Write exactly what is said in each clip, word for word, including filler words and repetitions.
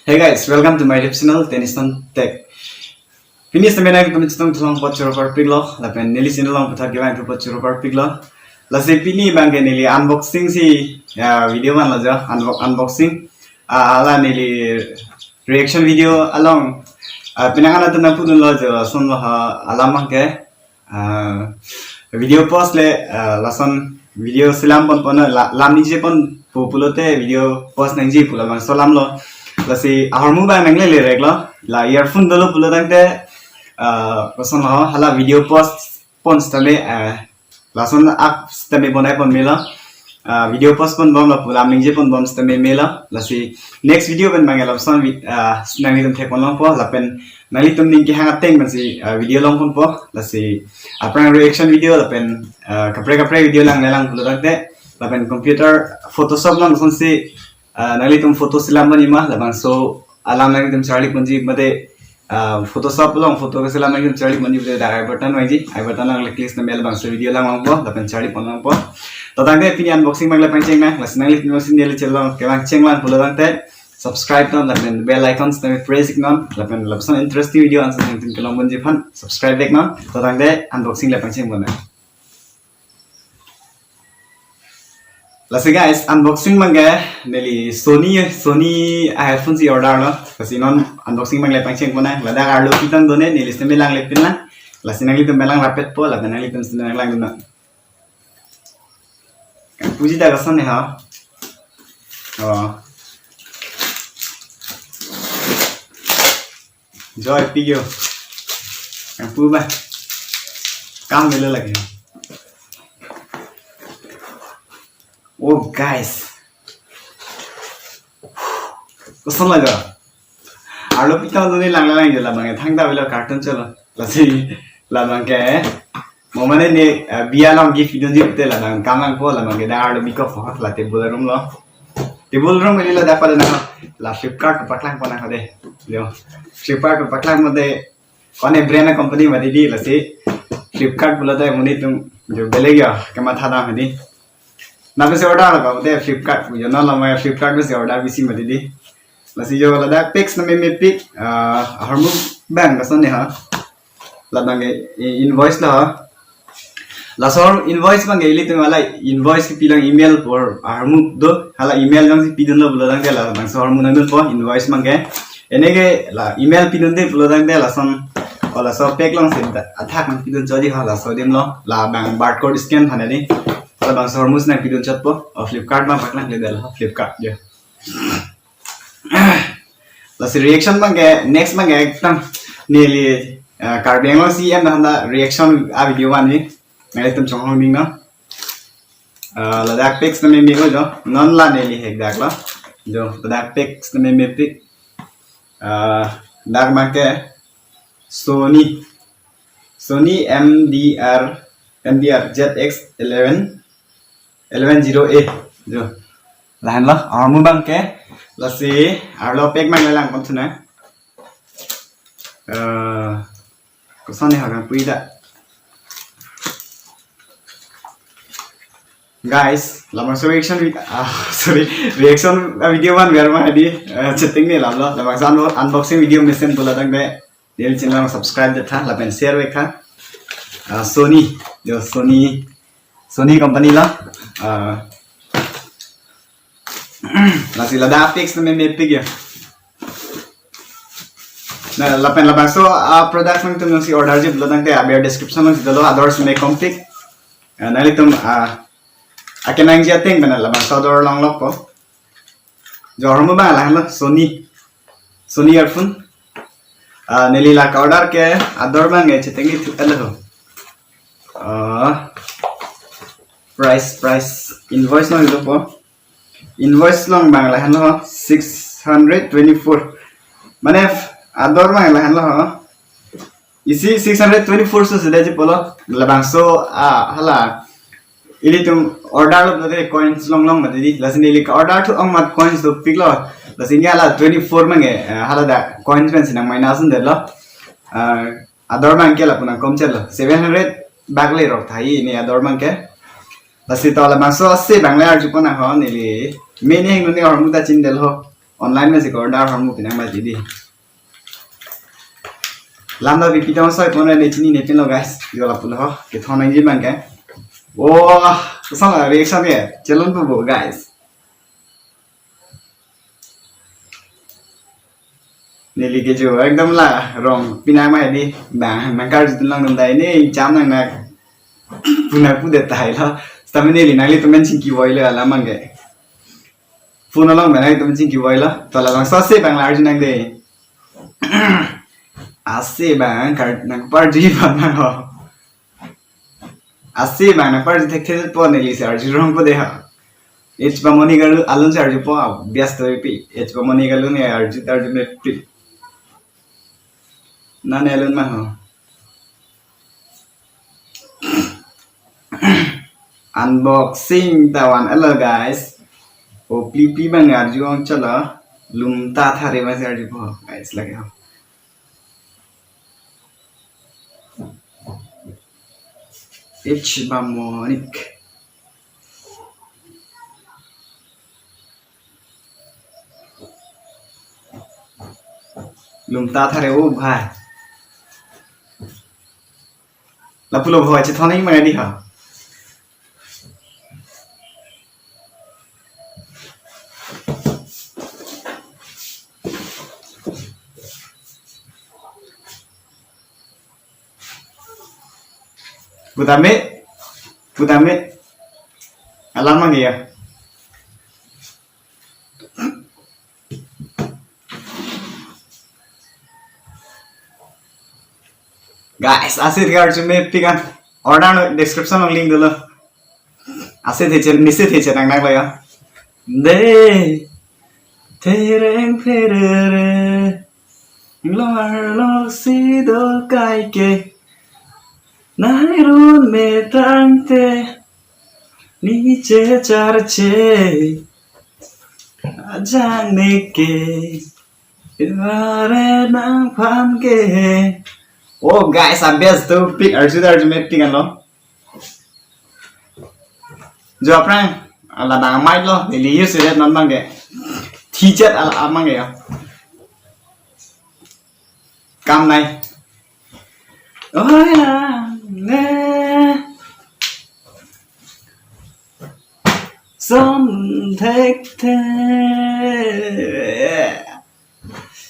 Hey guys, welcome to my YouTube channel, Teniston Tech. Pini sitame nangtum chetong thulong apot choro parpiklo, lapen neli channel along puthot kevang apot choro parpiklo. Lasi pini abangke neli unboxing si, ya, video vanlo jo, unbo-, unboxing. Ah, hala neli reaction video along, ah, penang an atum nangpudunlo jo, lason lo ha alam abangke. Ah, video post le, ah, lason video selam ponpon la, lam ningje ponpo pulote video post nangji pu labangso alamlo. Lasi ahormu abang nanglele reklo. La earphone dolo pulo tangte, ah, lason lo hala video post pon sitame, ah, lason ak sitame bonai pon melo. Ah, video post ponbom lapu lam ningje ponbom sitame melo. Lasi next video pen abang lapuson vi-, ah, nanglitum thek ponlongpo lapen nanglitum ning kehang ateng pensi, ah, video long ponpo. Lasi aphrang reaction video lapen, ah, kaprek kaprek video lang nelang pulo tangte lapen computer Photoshop lang sonsi, ah, nanglitum photo selam bani ma labangso alam nanglitum charli ponji mate, ah, Photoshop along photo keselam nanglitum charli ponji mate dak I button vangji, I button along click sitame labangso video lang longpo lapen charli ponlongpo. To tangte pini unboxing abang le pangchengnang, lasi nanglitum si neli channel along kevang chenglang pulo tangte subscribe non lapen bell icon sitame press iknon lapen lapuson interesting video ansa nangtum kelong ponji aphan subscribe back non. To tangte unboxing le pangcheng pon. Lasi guys, unboxing abangke neli Sony, Sony headphone si order lo. Lasi non unboxing abang le pangcheng pon nang. Ladak arlo pitang done neli sitame langle pinlang. Lasi nanglitum melang rapetpo lapen nanglitum sitame lang dun nang. Puji ta kason ne ha. Oh. Joy pigyo. Yang pu ba. Kam melo lagi. Oh guys. Koson laga. Arlo pitang done lang lang jo labang thangta avelo carton cholo. Lasi labangke mo mane ne, eh, biya along gift pidunji pute labang kam langpo labangke dak arlo bikok po la table room lo. Table room ini lo dapat na la Flipkart paklang pon nang de. Yo. Flipkart paklang mate kone brand company mati di lasi Flipkart pulo tangte monit atum jo beleg ya kematha dam di. Nang pensi order lo ka pute Flipkart yo non lama Flipkart pensi order bisi mati di. Lasi jo ladak packs na meme pik, ah, ahormu abang kason ne ha. Labangke i-, invoice lo ha. Laso invoice abangke ilitum hala invoice kepilang email por ahormu do hala email jongsi pidunlo pulo tangte labangso ahormu nangdunpo invoice abangke. Ene ke la email pidunde pulo tangte lason o laso pack along si athak nangpidun chot di ha laso adim lo labang barcode scan aphan di. Labangso ahormu si nangpidun chotpo o Flipkart abang paklang le dal ha Flipkart jo. Lasi reaction abangke, next abangke ekdom neli, eh, Karbi Anglong C M handa reaction a video van ni. Nanglitum chonghong ding no. Eh, ladak packs na meme ko jo. Non la neli hek dak lo. Jo, ladak packs na meme pik. Eh, dak abangke Sony. Sony M D R, M D R Z X eleven. Eleven zero A. Jo. Lahenlo, ahormu abangke. Lasi, arlo pack abang le lang pon thu nang. Eh, koson ne ha kangpui ta. Guys, labangso reaction vid-, ah, sorry, reaction, ah, video van ver ma di, eh, chatting ne lamlo, labangso unbo-, unboxing video mesen pulo tangte. Neli channel subscribe det tha, lapen share vek tha. Ah, Sony, jo Sony, Sony company lo. Ah, lasi ladak packs na meme pik ya. Na lapen labangso, ah, product nangtum jongsi order ji pulo tangte aber description along si dolo ador si me kompik. Ah, nanglitum, ah, akenangji ateng pen labangso ador longlokpo. Jo ahormu abang lahenlo Sony. Sony earphone. Ah, neli la ka-order ke ador abangke cheteng itu alo. Ah, price, price invoice along dopo. Invoice along abang lahenlo six hundred twenty-four. Mane ador abang lahenlo. Isi six hundred twenty-four so sudah ji pulo. Labangso, ah, hala. Ilitum order lo pulote coins longlong mati di. Lasi neli ka-order thu ong mat coins dopiklo. Lasi ne hala twenty-four abangke, eh, hala dak coins pensi nang minus un detlo. Ah, ador abangke lapu nang kom chetlo. Seven hundred bak le rok tha ne ador abangke. Lasi to labangso ase abang le arju pon nang ho neli. Mene heng nuni ahormu ta chin detlo. Online masi ke-order ahormu pinang mati di. Lam ta pipi tong soi pon ne chinine pinlo guys. Yo lapulo ho. Kethon nangji abang ke. Wah, kosonlo reaction ke. Chelon po bo guys. Neli ke jo ekdom la rong pinang mati di. Bang, bang karju tun lang dum dai ne cham nang nak. Puna pu de tahai lo. Sitame neli nanglitum pen chingki voilo alam abang ke. Phone along pen nanglitum pen chingki voilo. To labangso ase abang la arju nang de. Ase abang kar nang parju abang nang ho. Ase abang nang parju thekthe po, neli si arju rong po de ha. H Bamoni galu alun si arju po, bias to pi. H Bamoni galu ne arju arju mepik. Nane alun ma ho. Unboxing ta van-etlo guys. O pli pli abang arju ong chalo. Lum ta thare abang si arju po guys lake ho. H Bamoni. Lum ta thare o bhai. Lapulo bhai chethon nangji abang di ha. Putame, putame. Alam abang ya. Guys, ase thekar chume pikan. Order no description along link dolo. Ase theche, nisi theche nang nang lo ya. De, tereng pherere. Lor lor si do kai ke. Nairun me tangte. Ni che char che. Ajang ne ke. Ivare nang phan ke. Oh guys, a best to pick arju arju me pick lo. Jo aphrang, ala dang mai lo, neli use det non abang ke. Thichet ala abang ke ya. Kam nai. Oi lang ne. Som thekthe.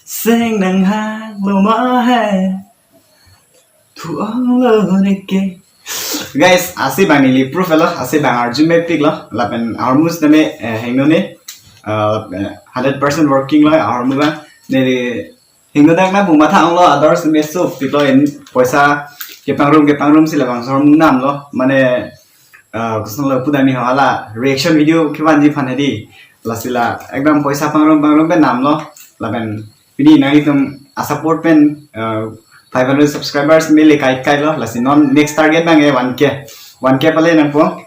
Sing nang hang lo ma he. Thu ong lo ne ke. Guys, ase abang neli proof lo, ase abang arju me pick lo, lapen ahormu sitame, eh, hingno ne, eh, hundred percent working lo, ahormu abang, neli hingno dak na bu matha ong lo, others me so, pick lo in, poisa kepangrum, kepangrum si labangso ahormu nam lo, mane, eh, kosonlo pudami hala, reaction video kevanji aphan hedi, lasi la, ekdom poisa pangrum, pangrum pen nam lo, lapen, pini nanglitum a support pen, uh, five hundred subscribers mele kai kai lo, lasi non next target abang ke one K. One K pale nangpo.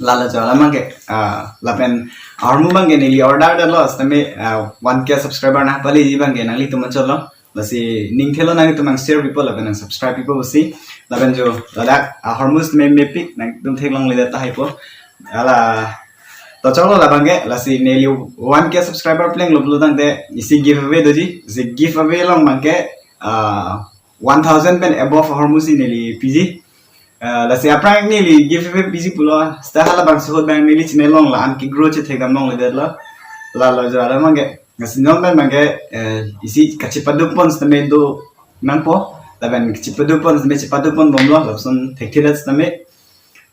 Lalo jo alam abang ke, uh, lapen ahormu abang ke neli order det lo, sitame, uh, one K subscriber nangpaleji abang ke nanglitum anchot lo. Lasi ning thelo nanglitum nang share pipo lapen nang subscribe pipo pusi. Lapen jo ladak ahormu sitame me pick nangtum theklongle det tahai po. Hala to choklo labang ke, lasi neli one K subscriber plenglo pulo tangte isi giveaway doji, isi giveaway along abang ke, ah, one thousand pen above ahormu si neli piji. Ah, lasi aphrang neli giveaway piji pulo, seta halabangso ahut abang neli channel along la-an ke grow chethekdam longle det lo. Lalo jo alam abang ke, lasi non pen abang ke, eh, isi kachepaduk pon sitame do nangpo, lapen kachepaduk pon sitame chepaduk pon bomlo, lapuson thekthe det sitame.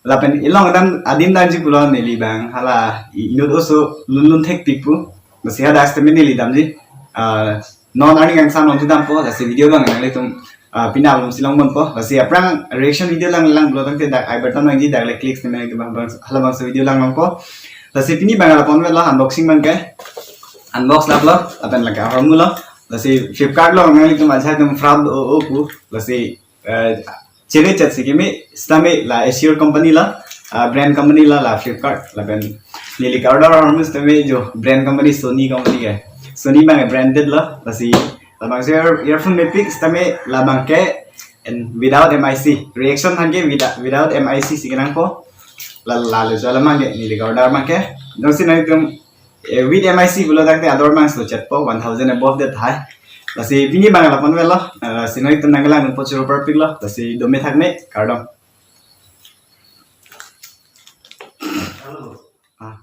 Lapen ilong adam adim damji pulo neli abang hala i-, inut oso lunlun thekpik pu. Lasi hadak sitame neli damji. Ah, non arni kangsam nonsi dampo, lasi video abang nanglitum, ah, pini along si long ponpo. Lasi aphrang reaction video lang lang pulo tangte dak I button nangji dak le click sitame nanglitum abang halabangso video lang longpo. Lasi pini abang lapu-an vetlo unboxing abang ke. Unbox laplo, lapen lake ahormu lo. Lasi Flipkart along nanglitum ajahak atum fraud o o pu. Lasi eh, chere chat si keme, sitame la Acer company la, ah, brand company la, la Flipkart, lapen neli ke-order ahormu sitame jo brand company Sony company ke. Sony abang branded la, lasi labangso ear-, earphone me pick sitame labang ke and without M I C. Reaction abang ke without, without M I C si kenangpo. La, lalo jo alam abang ke, neli ke-order abang ke. Jongsi nanglitum Eh, with M I C pulo tangte ador mang so chatpo, one thousand above that high. Lasi pini bang lapu-an avelo, eh, lasi nanglitum nangkelang nangpo choro parpiklo, lasi dome thakme, kardom. Ah.